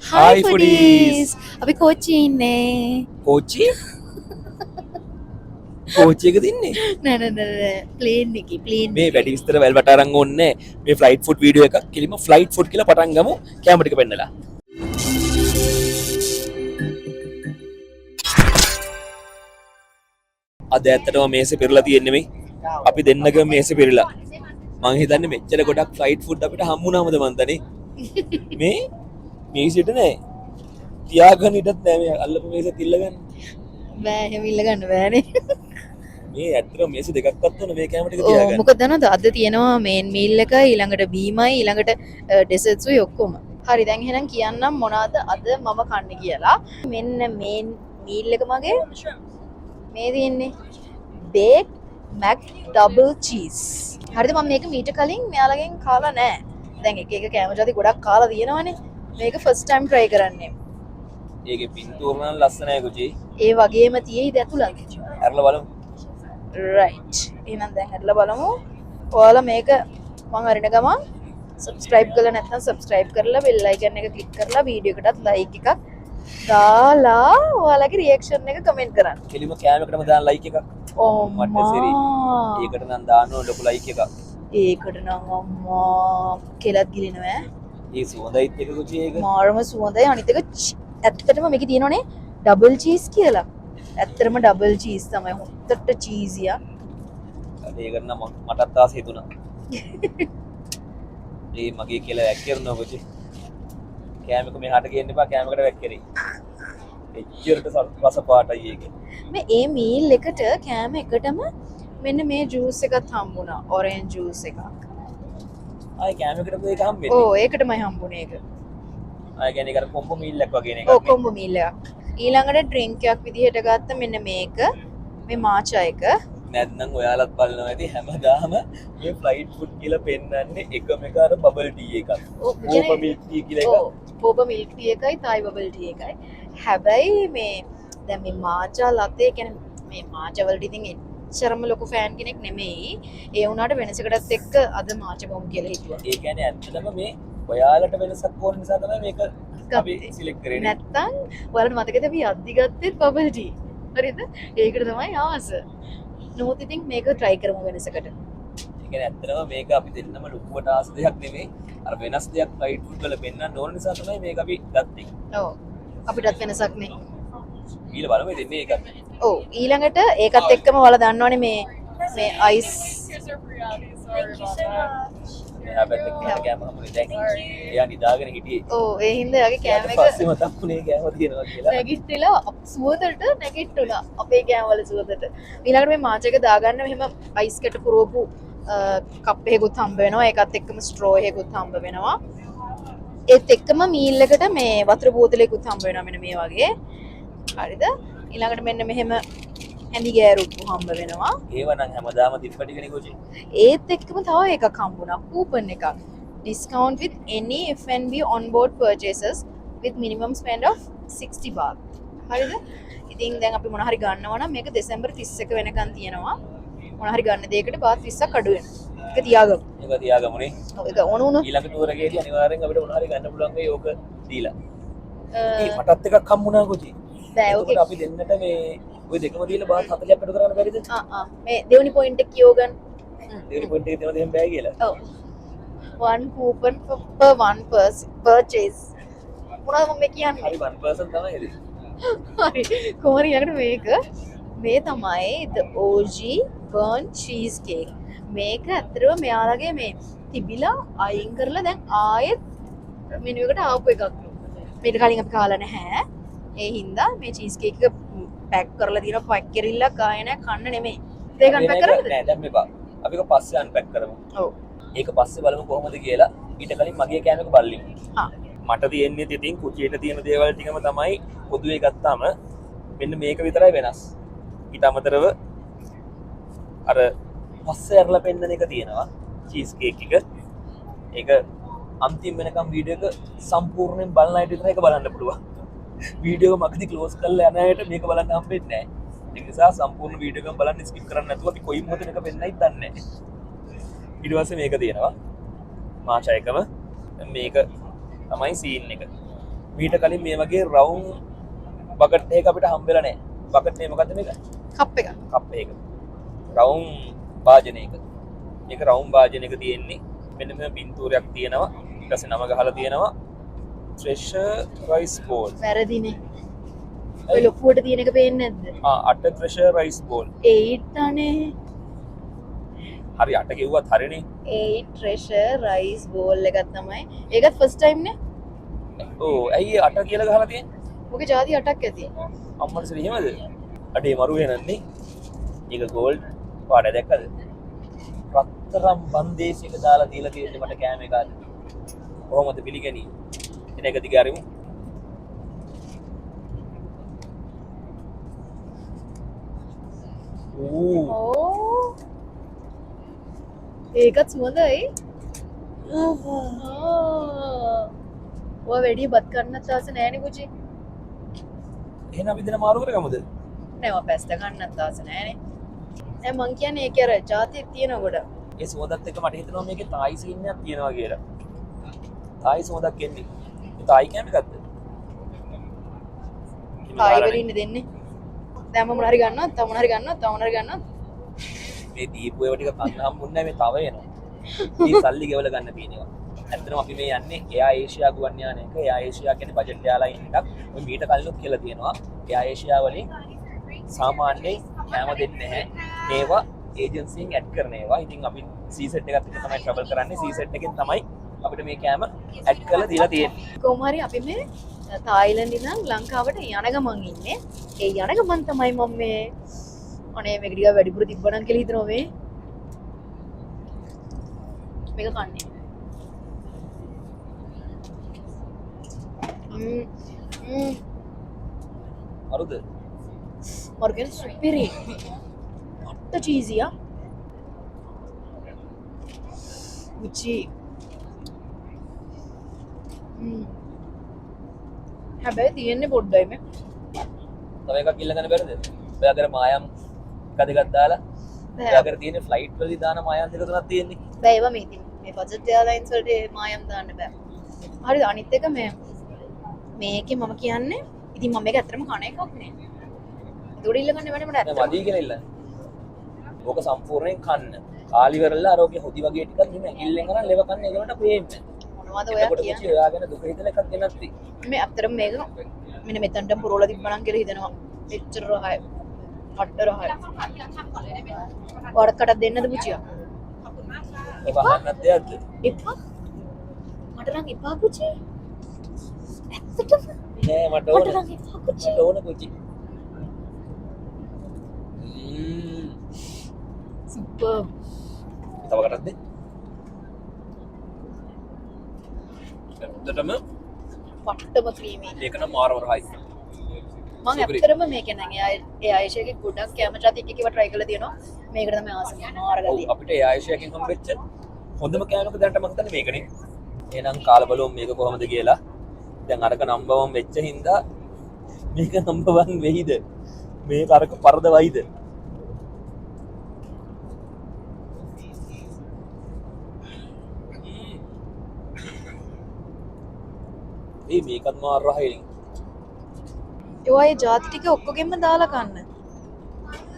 Hi foodies. අපි කෝච්චියේ ඉන්නේ. කෝච්චිය? කෝච්චි එක තින්නේ? නෑ නෑ නෑ නෑ, ප්ලේන් එකේ, ප්ලේන්. මේ වැඩි විස්තර වැල් වට අරන් ඕනේ නෑ. මේ ෆ්ලයිට් ෆුඩ් වීඩියෝ එකක් කෙලින්ම ෆ්ලයිට් ෆුඩ් කියලා පටන් ගමු කැම ටික පෙන්නලා. අද ඇත්තටම මේසෙ පෙරලා තියෙන්නේ මේ. අපි දෙන්නගම මේසෙ පෙරලා. මං හිතන්නේ මෙච්චර ගොඩක් ෆ්ලයිට් ෆුඩ් අපිට හම්බුනාමද මං දන්නේ. මේ මේසෙට නෑ. තියාගන්න ඉඩත් නෑ, මේ අල්ලපු මේසෙත් ඉල්ලගන්න. බෑ, එහෙම ඉල්ල ගන්න බෑනේ. මේ ඇත්තටම මේස දෙකක්වත් ඕන මේ කැම ටික ඔව් තියාගන්න. මොකද දන්නවද, අද තියෙනවා මේන් මීල් එක, ඊළඟට බීමයි, ඊළඟට ඩෙසර්ට්ස් උයි ඔක්කොම. හරි, දැන් එහෙනම් කියන්නම් මොනවාද අද මම කන්නේ කියලා. මෙන්න මේන් මීල් එක මගේ මේ තියෙන්නේ බේක් මැක් ඩබල් චීස්. හරිද, මම මේක මීට කලින් මෙයාලගෙන් කාලා නෑ. දැන් එක එක කෑම ජාති ගොඩක් කාලා තියෙනවනේ. මේක ෆස්ට් ටයිම් try කරන්නේ. ඒකේ පින්තූර නම් ලස්සනයි කුචි. ඒ වගේම තියෙයිද ඇතුළත්? ඇරලා බලමු. රයිට්, එහෙනම් දැන් ඇරලා බලමු. ඔයාලා මේක මං අරින ගමන් සබ්ස්ක්‍රයිබ් කරලා නැත්නම් සබ්ස්ක්‍රයිබ් කරලා බෙල් අයිකන් එක ක්ලික් කරලා වීඩියෝ එකටත් ලයික් එකක් දාලා ඔයාලගේ රියැක්ෂන් එක කමෙන්ට් කරන්න. කෙලිම කෑමකටම දාන ලයික් එකක්. අම්මා. මට සිරි. ඒකට නම් දාන්න ඕන ලොකු ලයික් එකක්. ඒකට නම් අම්මා කෙලත් ගිලිනවා ඈ. ඒ සුවඳයිත් එක කුචි ඒක. මාරම සුවඳයි. අනිත් එක ඇත්තටම මේකේ තියෙනවනේ ඩබල් චීස් කියලා. ඇත්තටම ඩබල් චීස් තමයි, හොඳට චීසියා. අනේ ඒකට නම් මටත් ආස හිතුණා. ඒ මගේ කියලා වැක්කිරනවා කුචි. කෑමක මෙහාට ගේන්න එපා, කෑමකට වැක්කිරෙයි. එච්චරට රස පාටයි ඒක. මේ ඒ මීල් එකට කෑම එකටම මෙන්න මේ ජූස් එකත් හම්බුණා, ඔරෙන්ජ් ජූස් එකක්. ආයේ කෑමකටද ඒක හම්බෙන්නේ? ඔව්, ඒකටමයි හම්බුනේ ඒක. ආයේ කියන්නේ ඒක අර කොම්බෝ මීල් එකක් වගේ නේ එකක් ඔව්, නේ. කොම්බෝ මීල් එකක්. ඊළඟට ඩ්‍රින්ක් එකක් විදිහට ගත්ත මෙන්න මේක, මේ මාචා එක. නැත්නම් ඔයාලත් බලනවා ඇති හැමදාම මේ ෆ්ලයිට් ෆුඩ් කියලා පෙන්වන්නේ එකම එක අර බබල් ටී එකක්. ඔව්, බෝබා මිල්ක් ටී කියලා එකක්. ඔව්, බෝබා මිල්ක් ටී එකයි තායි බබල් ටී එකයි. හැබැයි මේ දැන් මේ මාචා ලතේ කියන්නේ මේ මාචා වලට ඉතින් එච්චරම ලොකු ෆෑන් කෙනෙක් නෙමෙයි. ඒ වුණාට වෙනසකටත් එක්ක අද මාචා බොමු කියලා හිතුවා. ඒ කියන්නේ ඇත්තටම මේ ඔයාලට වෙනසක් ඕන නිසා තමයි මේක අපි ගත්තේ. සිලෙක්ට් කරේ නේ. නැත්තම් ඔයාලට මතකද අපි අද්දි ගත්තෙත් බබල් ටී. හරිද? ඒකට තමයි ආස. නමුත් ඉතින් මේක try කරමු වෙනසකට. ඒ කියන්නේ ඇත්තටම මේක අපි දෙන්නම ලොකුවට ආස දෙයක් නෙමෙයි. අර වෙනස් දෙයක් ෆ්ලයිට් ෆුඩ් වල පෙන්වන්න ඕන නිසා තමයි මේක අපි ගත්තේ. ඔව්. අපිටත් වෙනසක් නේ. ඊළ බලමු ඉතින් මේකත්. ඔව්, ඊළඟට ඒකත් එක්කම ඔයාලා දන්නවනේ මේ අයිස්. එහා පැත්තේ මට කෑම හම්බුනේ දැන්. එයා නිදාගෙන හිටියේ. ඔව්, ඒ හින්දා එයාගේ කෑම එක පස්සේ මතක් වුණේ කෑම තියෙනවා කියලා. නැගිට්ටලා සුවඳට නැගිට්ටුණා අපේ කෑම වල සුවඳට. ඊළඟට මේ මාච් එක දාගන්න මෙහෙම අයිස් කැට පුරවපු කප් එකකුත් හම්බ වෙනවා. ඒකත් එක්කම ස්ට්‍රෝ එකකුත් හම්බ වෙනවා. ඒත් එක්කම මීල් එකට මේ වතුර බෝතලයකුත් හම්බ වෙනවා මෙන්න මේ වගේ. හරිද? ඊළඟට මෙන්න මෙහෙම හැඳි ගෑරුප්පු හම්බ වෙනවා. ඒව නම් හැමදාම තිබ්බ ටිකනේ කොචි. ඒත් එක්කම තව එකක් හම්බුණා, කූපන් එකක්. Discount with any F&B on board purchases with minimum spend of 60 baht. හරිද? ඉතින් දැන් අපි මොන හරි ගන්නවා නම් මේක දෙසැම්බර් 31 වෙනකන් තියෙනවා. මොන හරි ගන්න දෙයකට බාත් 20ක් අඩු වෙනවා. ඒක තියාගමු. ඒක තියාගමුනේ. ඔව්, ඒක ඕන වුණොත්. ඊළඟ ටූර් එකේදී අනිවාර්යෙන් අපිට මොන හරි ගන්න පුළුවන් වෙයි ඕක දීලා. ඒ මටත් එකක් හම්බුණා කොචි. බෑ, එතකොට ඕකේ. අපි දෙන්නට මේ ඔය දෙකම දීලා බාත් 40ක් අඩු කරන්න බැරිද? ආ ආ මේ දෙවෙනි පොයින්ට් එක කියව ගන්න. දෙවෙනි පොයින්ට් එක දෙනවා දෙන්න බෑ කියලා. ඔව්. One coupon per one purchase. මොනවද මම මේ කියන්නේ? හරි, one person තමයි ඉතින්. හරි. කොහොමද ඊළඟට මේක? මේ තමයි the OG burnt cheesecake. මේක ඇත්තටම මෙයාලගේ මේ තිබිලා අයින් කරලා දැන් ආයෙත් මෙනු එකට ආපු එකක්. මේක කලින් අපි කාලා නැහැ. ඒ හින්දා මේ චීස් කේක් එක පැක් කරලා තියෙන පැක් කෙරිල්ලක් ආයෙ නෑ, කන්න නෙමෙයි. ඒක අන්පැක් කරන්නද? නෑ, දැන් මෙපා. අපි ඒක පස්සේ අන්පැක් කරමු. ඔව්. ඒක පස්සේ බලමු කොහොමද කියලා. ඊට කලින් මගේ කෑම එක බලමු. මට තියෙන්නේ ඉතින් කුචියට තියෙන දේවල් ටිකම තමයි පොදුවේ ගත්තාම මෙන්න මේක විතරයි වෙනස්. ඊට අමතරව අර පස්සේ අරලා පෙන්නන එක තියෙනවා චීස් කේක් එක. ඒක අන්තිම වෙනකම් වීඩියෝ එක සම්පූර්ණයෙන් බලන අයට විතරයි ඒක බලන්න පුළුවන්. වීඩියෝ එක මගදී ක්ලෝස් කරලා යන අයට මේක බලන්න හම්බෙන්නේ නැහැ. ඒ නිසා සම්පූර්ණ වීඩියෝ එකම බලන්න ස්කිප් කරන්න නැතුව අපි කොයි මොහොතේ මේක පෙන්නයිද දන්නේ නැහැ. ඊට පස්සේ මේක තියෙනවා මාචා එකම. දැන් මේක තමයි සීන් එක. මීට කලින් මේ වගේ රවුම් බකට් එකක් අපිට හම්බෙලා නැහැ. බකට් නේ මොකද්ද මේක? කප් එක. කප් එක. රවුම් භාජනයක. මේක රවුම් භාජනයක තියෙන්නේ. මෙන්න මෙහෙම පින්තූරයක් තියෙනවා. ඊට පස්සේ නම ගහලා තියෙනවා. Treasure rice ball. වැරදිනේ. ඔය ලොකුවට තියෙන එක පේන්නේ නැද්ද? ආ අට ට්‍රෙෂර් රයිස් බෝල්. 8 අනේ. හරි අට කිව්වත් හරිනේ. 8 ට්‍රෙෂර් රයිස් බෝල් එකක් තමයි. ඒකත් ෆස්ට් ටයිම් නේ. ඔව් ඇයි ඒ අට කියලා ගහලා තියෙන්නේ? ඔකේ ජාති අටක් ඇති. අම්මට සරි එහෙමද? අඩේ මරු වෙනන්නේ. ඒක ගෝල්ඩ් පාට දැක්කද? රත්තරන් බන්දේසි එක දාලා දීලා තියෙන්නේ මට කෑම එක අද. කොහොමද පිළිගැනී? එන එක දිග අරිමු. ඌ ඕ ඒකත් සුවඳයි. ඔය වැඩි බත් කන්නත් ආස නෑනේ පුචි. එහෙනම් අපි දෙන මාරු කරගමුද? නෑ ඔය පැස්ටා කන්නත් ආස නෑනේ. නෑ මං කියන්නේ ඒක අර ජාතියක් තියෙන ගොඩ. ඒ සුවඳත් එක්ක මට හිතෙනවා මේකේ තායි සීන් එකක් තියෙනවා කියලා. තායි සුවඳක් එන්නේ. ඒ තායි කෑම එකක්ද? තායි වලින් ඉන්නේ දෙන්නේ. දැන් මම මොන හරි ගන්නවත්, තව මොන හරි ගන්නවත්, තව මොන හරි ගන්නවත්. මේ දීපු ඒවා ටික කන්න හම්බුන්නේ නැහැ, මේ තව එනවා. මේ සල්ලි ගෙවලා ගන්න තියෙන ඒවා. ඇත්තටම අපි මේ යන්නේ එයා ඒෂියා ගුවන් යානයක. එයා ඒෂියා කියන්නේ බජට් එයාලයින් එකක්. ඔය මීට කලිනුත් කියලා තියෙනවා. එයා ඒෂියා වලින් සාමාන්‍යයෙන් කෑම දෙන්නේ නැහැ. මේවා ඒජන්සියෙන් ඇඩ් කරන ඒවා. ඉතින් අපි සී සෙට් එකත් එක්ක තමයි ට්‍රැවල් කරන්නේ. සී සෙට් එකෙන් තමයි අපිට මේ කෑම ඇඩ් කරලා දීලා තියෙන්නේ. කොහොම හරි අපි මේ තායිලන්ඩ් ඉඳන් ලංකාවට යන ගමන් ඉන්නේ. ඒ යන ගමන් තමයි මම මේ අනේ මේක ටිකක් වැඩිපුර තිබ්බනම් කියලා හිතනවා මේ. මේක කන්නේ. මරුද? මරු කියන්නේ සුපිරි. පට්ට චීසි ආ. උචි. හැබැයි තියෙන්නේ පොඩ්ඩයි මේ. තව එකක් ඉල්ලගන්න බැරිද? ඔයා අර මායම් එක දෙකක් දාලා බෑ. ඔයා අර තියෙන ෆ්ලයිට් වලදී දාන මායම් දෙක තුනක් තියෙන්නේ. බෑ ඒවා මේ ඉතින් මේ බජට් එයාලයින්ස් වලට ඒ මායම් දාන්න බෑ. හරිද? අනිත් එක මේකේ මම කියන්නේ ඉතින් මම මේක ඇත්තටම කන එකක් නේ. ඒකට ඉල්ලගන්න බෑනේ මට නෑ ඇත්තටම. මදි කියලා ඉල්ලන්න. ඕක සම්පූර්ණයෙන් කන්න. කාලි වෙරළලා අර ඔගේ හොදි වගේ ටිකක් මෙහෙම ඇඟිල්ලෙන් අරන් ලෙව කන්න ඒගොල්ලන්ට පේන්නේ. මොනවද ඔයා එතකොට කියන්නේ? පුංචි ඔයා ගැන දුක හිතලා එකක් ගෙනත් දෙයි. මේ ඇත්තටම මේක මෙන්න මෙතනටම පුරවලා තිබ්බනම් කියලා හිතෙනවා. මෙච්චර රහයි. පට්ට රහයි. ඔයාලට කටක් දෙන්නද පුචියා? ඔබ අහන්නත් දෙයක්ද? එපා. මට නම් එපා පුචි. ඇත්තටම නෑ මට ඕන. මට නම් එපා පුචි. මට ඕන පුචි. සුපර්. තව කටක් දෙන්න. ඇත්තටම පට්ටම ක්‍රීමි. මේක නම් මාරම රහයි. මං සුපිරි. ඇත්තටම මේක නම් එයා ඒෂියාගේ ගොඩක් කැම ජාති එක එක ඒවා try කරලා තියෙනවා. මේකට තමයි ආසම මාර ඔව් ගතිය. අපිට එයා ඒෂියාගෙන් හම්බෙච්ච හොඳම කෑම එක දැනට මං හිතන්නේ මේකනේ. එහෙනම් කාලා බලමු මේක කොහොමද කියලා. දැන් අරක නම්බර් 1 වෙච්ච හින්දා මේක නම්බර් 1 වෙයිද? මේක අරක පරදවයිද? ඒ මේකත් මාර රහයි. ඒවා ඒ ජාති ටික ඔක්කොගෙම දාලා කන්න.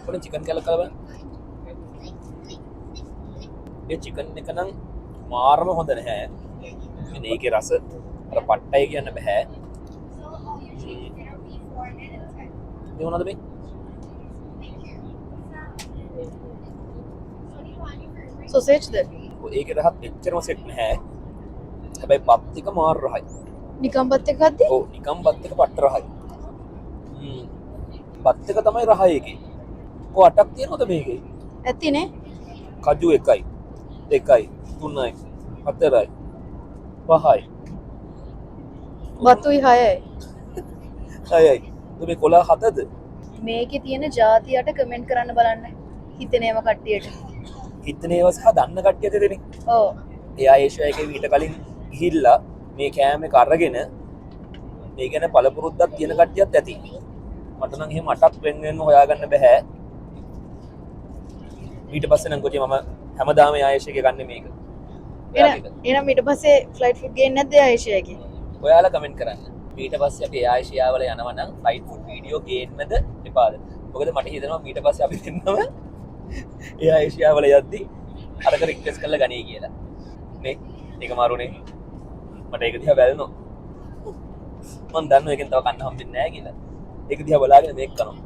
පොඩි චිකන් කෑල්ලක් කාලා බලන්න. ඒ චිකන් එක නම් මාරම හොඳ නැහැ. ඉතින් ඒකේ රස අර පට්ටයි කියන්න බෑ. මේ මොනවද මේ? සොසේජ්ද? ඔව්, ඒකේ රහත් එච්චරම සෙට් නැහැ. හැබැයි බත් එක මාර රහයි. නිකන් බත් එකක් ගද්දි? ඔව් නිකන් බත් එක පට්ට රහයි. බත් එක තමයි රහයි ඒකේ. කො අටක් තියෙනවද මේකේ? ඇතිනේ. කජු 1යි 2යි 3යි 4යි 5යි බතුයි 6යි. 6යි. මේ කොලා 7ද? මේකේ තියෙන ජාතියට කමෙන්ට් කරන්න බලන්න. හිතෙන ඒවා කට්ටියට. හිතන ඒවා සහ දන්න කට්ටිය දෙදෙනෙක්. ඔව්. එයා ඒෂියා එකේ ඊට කලින් ගිහිල්ලා මේ කෑම එක අරගෙන මේ ගැන පළපුරුද්දක් තියෙන කට්ටියත් ඇති. මට නම් එහෙම අටක් වෙන වෙනම හොයාගන්න බැහැ. ඊට පස්සේ නම් කොචි මම හැමදාම එයා ඒෂියා එකේ කන්නේ මේක. එහෙනම් ඊට පස්සේ ෆ්ලයිට් ෆුඩ් ගේන්නේ නැද්ද එයා ඒෂියා එකේ? ඔයාලා කමෙන්ට් කරන්න. ඊට පස්සේ අපි එයා ඒෂියා වල යනවා නම් ෆ්ලයිට් ෆුඩ් වීඩියෝ ගේන්නද එපාද? මොකද මට හිතෙනවා ඊට පස්සේ අපි දෙන්නම එයා ඒෂියා වල යද්දි අරක රික්වෙස්ට් කරලා ගනී කියලා. නේ? ඒක මාරුනේ. මට ඒක දිහා බැලනවා. මං දන්නවා ඒකෙන් තව කන්න හම්බෙන්නේ නැහැ කියලා. ඒක දිහා බලාගෙන මේක කනවා.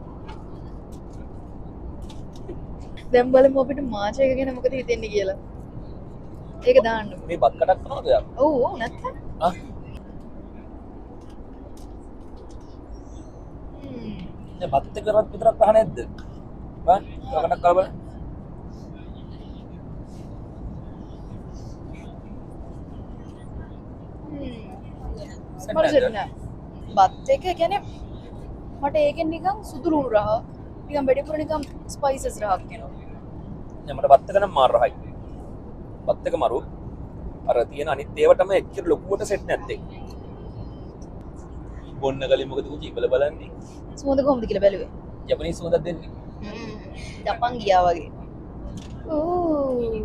දැන් බලමු අපිට මාච එක ගැන මොකද හිතෙන්නේ කියලා. ඒක දාන්න. මේ බත් කටක් කනවද ඔයා? ඔව් ඔව් නැත්තම්. ආ. දැන් බත් එක කරත් විතරක් රහ නැද්ද? බලන්න තව කටක් කරලා බලන්න. මට සෙට් නෑ. බත් එක කියන්නේ මට ඒකෙන් නිකන් සුදු ලුණු රහ, නිකන් වැඩිපුර නිකන් ස්පයිසස් රහක් එනවා. නෑ මට බත් එක නම් මාර රහයි. බත් එක මරු. අර තියෙන අනිත් ඒවටම එච්චර ලොකුවට සෙට් නැත්තේ. බොන්න කලින් මොකද කුචි ඉබල බලන්නේ? සුවඳ කොහොමද කියලා බැලුවේ? ජපනීස් සුවඳක් දෙන්නේ. ජපන් ගියා වගේ. ඌ.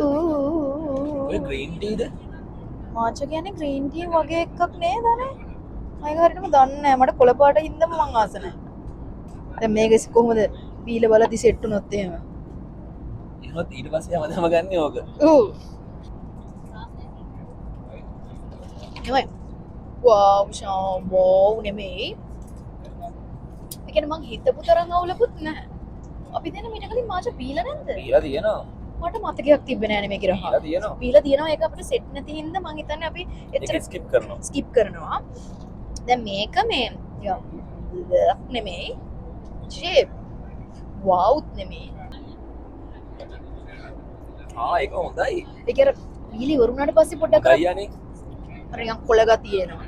ඌ. ඔය ග්‍රීන් ටීද? මාච කියන්නේ ග්‍රීන් ටී වගේ එකක් නේද අනේ? මම ඒක හරියටම දන්නේ නෑ. මට කොළ පාට හින්දාම මං ආස නෑ. දැන් මේක කොහොමද බීල බලද්දි සෙට් වුණොත් එහෙම? එහෙමත් ඊට පස්සේ හැමදාම ගන්නේ ඕක. ඔව්. නෙමෙයි. වව් ෂා වව් නෙමෙයි. ඒ කියන්නේ මං හිතපු තරම් අවුලකුත් නෑ. අපි දෙන්න මීට කලින් මාච බීලා නැද්ද? බීලා තියෙනවා. මට මතකයක් තිබ්බේ නෑනේ මේකේ රහ. බීලා තියෙනවා. බීලා තියෙනවා. ඒක අපිට සෙට් නැති හින්දා මං හිතන්නේ අපි එච්චර ඒක ස්කිප් කරනවා. ස්කිප් කරනවා. දැන් මේක මේ නිකන් නෙමෙයි. ෂේප් වව්ත් නෙමෙයි. ආ ඒක හොඳයි. ඒ කියන්නේ බීලා ඉවර වුණාට පස්සේ පොඩ්ඩක් අර හොඳයි අනේ. අර නිකන් කොළ ගතිය එනවා.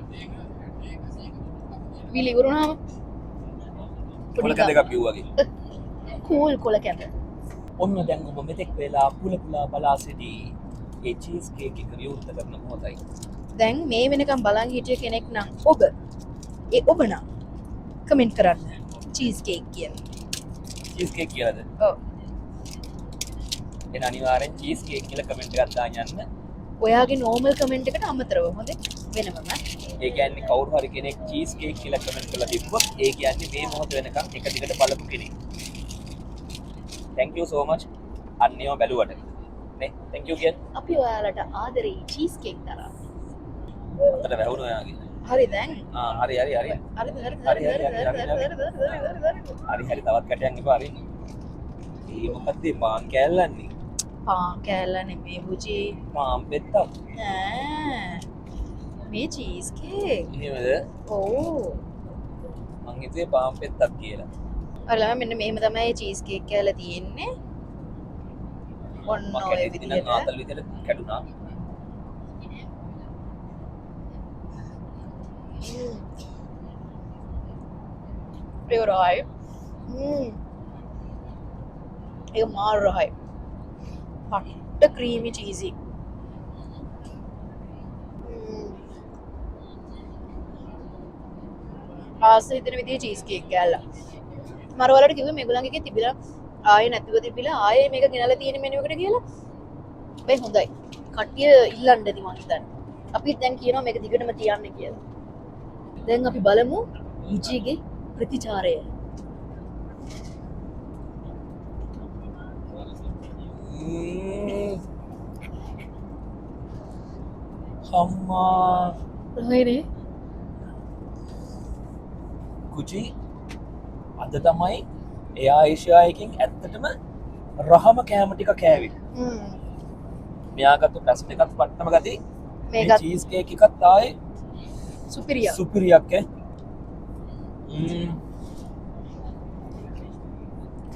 බීලා ඉවර වුණාම කොළ කැඳ එකක් බිව්වා වගේ. කූල් කොළ කැඳ. ඔන්න දැන් ඔබ මෙතෙක් වෙලා පුල පුලා බලා සිටි ඒ චීස් කේක් එක විවෘත කරන මොහොතයි. දැන් මේ වෙනකම් බලන් හිටිය කෙනෙක් නම් ඔබ ඒ ඔබ නම් කමෙන්ට් කරන්න චීස් කේක් කියලා. චීස් කේක් කියලාද? ඔව්. එහෙනම් අනිවාර්යෙන් චීස් කේක් කියලා කමෙන්ට් එකක් දාන්න යන්න. ඔයාගේ නෝමල් කමෙන්ට් එකට අමතරව හොඳේ වෙනමම. ඒ කියන්නේ කවුරු හරි කෙනෙක් චීස් කේක් කියලා කමෙන්ට් කරලා තිබ්බොත් ඒ කියන්නේ මේ මොහොත වෙනකම් එක දිගට බලපු කෙනෙක්. Thank you so much. අන්න ඒව බැලුවට. නේ thank you කියන්නේ. අපි ඔයාලට ආදරෙයි චීස් කේක් තරම්. අතට වැහුණා ඔයාගේ. හරි දැන්. ආ හරි හරි හරි. හරිද හරිද හරි, හරි හරි, හරි හරි, හරි හරි හරි හරි හරි. හරි හරි තවත් කැටයන් එපා හරි. ඒ මොකද්ද මේ පාන් කෑල්ලන්නේ? පාන් කෑල්ල නෙමෙයි බුජි. පාන් පෙත්තක්. නෑ. මේ චීස් කේක්. එහෙමද? ඔව්. මං හිතුවේ පාන් පෙත්තක් කියලා. අර ළමයි මෙන්න මෙහෙම තමයි චීස් කේක් කෑල්ල තියෙන්නේ. ඔන්න මං ඔය කැඩෙද්දි නම් විදිහට. ආතල් විදිහට කැඩුනා. ඒක රහයි. ඒක මාර රහයි. පට්ට ක්‍රීමි චීසි. ආස හිතෙන විදිහේ චීස් කේක් කෑල්ල. මම ඔයාලට කිව්වේ මේගොල්ලන්ගේ එකේ තිබිලා ආයේ නැතිව තිබිලා ආයේ මේක ගෙනල්ලා තියෙන මෙනු එකට කියලා. හැබැයි හොඳයි. කට්ටිය ඉල්ලන්න ඇති මං හිතන්නේ. අපි දැන් කියනවා මේක දිගටම තියන්න කියලා. දැන් අපි බලමු මුජිගේ ප්‍රතිචාරය. අම්මා රහයිනේ. කුචි අද තමයි එයා ඒෂියා එකෙන් ඇත්තටම රහම කෑම ටික කෑවේ. මෙයා ගත්ත පැස්ට් එකත් පට්ටම ගති. මේ මේකත් චීස් කේක් එකත් ආයේ සුපිරියක්. සුපිරියක් ඈ.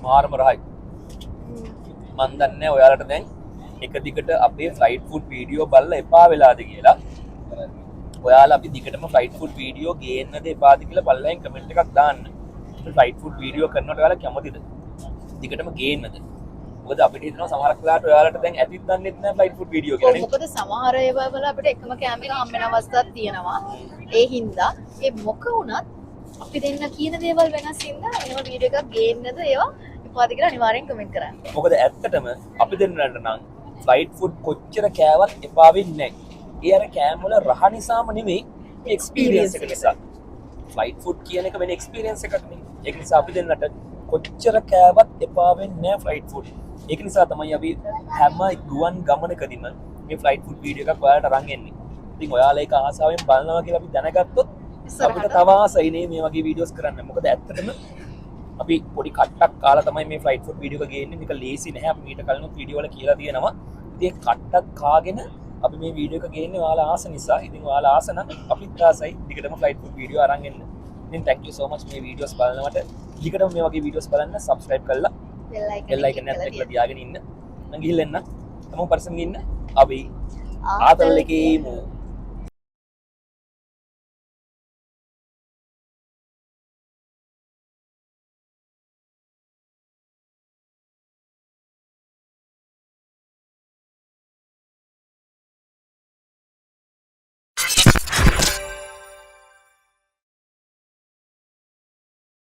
මාරම රහයි. මන් දන්නේ නෑ ඔයාලට දැන් එක දිගට අපේ ෆ්ලයිට් ෆුඩ් වීඩියෝ බලලා එපා වෙලාද කියලා. ඔයාලා අපි දිගටම ෆ්ලයිට් ෆුඩ් වීඩියෝ ගේන්නද එපාද කියලා පල්ලෙන් කමෙන්ට් එකක් දාන්න. ෆ්ලයිට් ෆුඩ් වීඩියෝ කරනකොට ඔයාලා කැමතිද? දිගටම ගේන්නද? මොකද අපිට හිතෙනවා සමහරක් වෙලාවට ඔයාලට දැන් ඇතිත් දන්නෙත් නෑ ෆ්ලයිට් ෆුඩ් වීඩියෝ කියලා නේ. මොකද සමහර ඒවා වල අපිට එකම කෑම එක හම්බ වෙන අවස්ථාවක් තියෙනවා. ඒ හින්දා ඒ මොක වුණත් අපි දෙන්න කියන දේවල් වෙනස් හින්දා වෙනම වීඩියෝ එකක් ගේන්නද ඒවා එපාද කියලා අනිවාර්යෙන් කමෙන්ට් කරන්න. මොකද ඇත්තටම අපි දෙන්නට නම් ෆ්ලයිට් ෆුඩ් කොච්චර කෑවත් එපා වෙන්නේ නෑ. ඒ අර කෑම වල රහ නිසාම නෙමෙයි. එක්ස්පීරියන්ස් එක නිසා. ෆ්ලයිට් ෆුඩ් කියන එක වෙන එක්ස්පීරියන්ස් එකක් නේ. ඒක නිසා අපි දෙන්නට කොච්චර කෑවත් එපා වෙන්නේ නෑ ෆ්ලයිට් ෆුඩ්. ඒක නිසා තමයි අපි හැම ගුවන් ගමනකදීම මේ ෆ්ලයිට් ෆුඩ් වීඩියෝ එකක් ඔයාලට අරන් එන්නේ. ඉතින් ඔයාලා ඒක ආසාවෙන් බලනවා කියලා අපි දැනගත්තොත් අපිට තව ආසයි නේ මේ වගේ වීඩියෝස් කරන්න. මොකද ඇත්තටම අපි පොඩි කට්ටක් කාලා තමයි මේ ෆ්ලයිට් ෆුඩ් වීඩියෝ එක ගේන්නේ. මේක ලේසි නැහැ. අපි මීට කලිනුත් වීඩියෝ වල කියලා තියෙනවා. ඉතින් ඒ කට්ටක් කාගෙන අපි මේ වීඩියෝ එක ගේන්නේ ඔයාලා ආස නිසා. ඉතින් ඔයාලා ආස නම් අපිත් ආසයි දිගටම ෆ්ලයිට් ෆුඩ් වීඩියෝ අරන් එන්න. ඉතින් thank you so much මේ වීඩියෝස් බලනවට. දිගටම මේ වගේ වීඩියෝස් බලන්න subscribe කරලා බෙල් අයිකන් එකත් එක්කලා තියාගෙන ඉන්න. මං ගිහිල්ලා එන්න. හැමෝම පරිස්සමින් ඉන්න. අපි ආතල් එකේ ඉමු.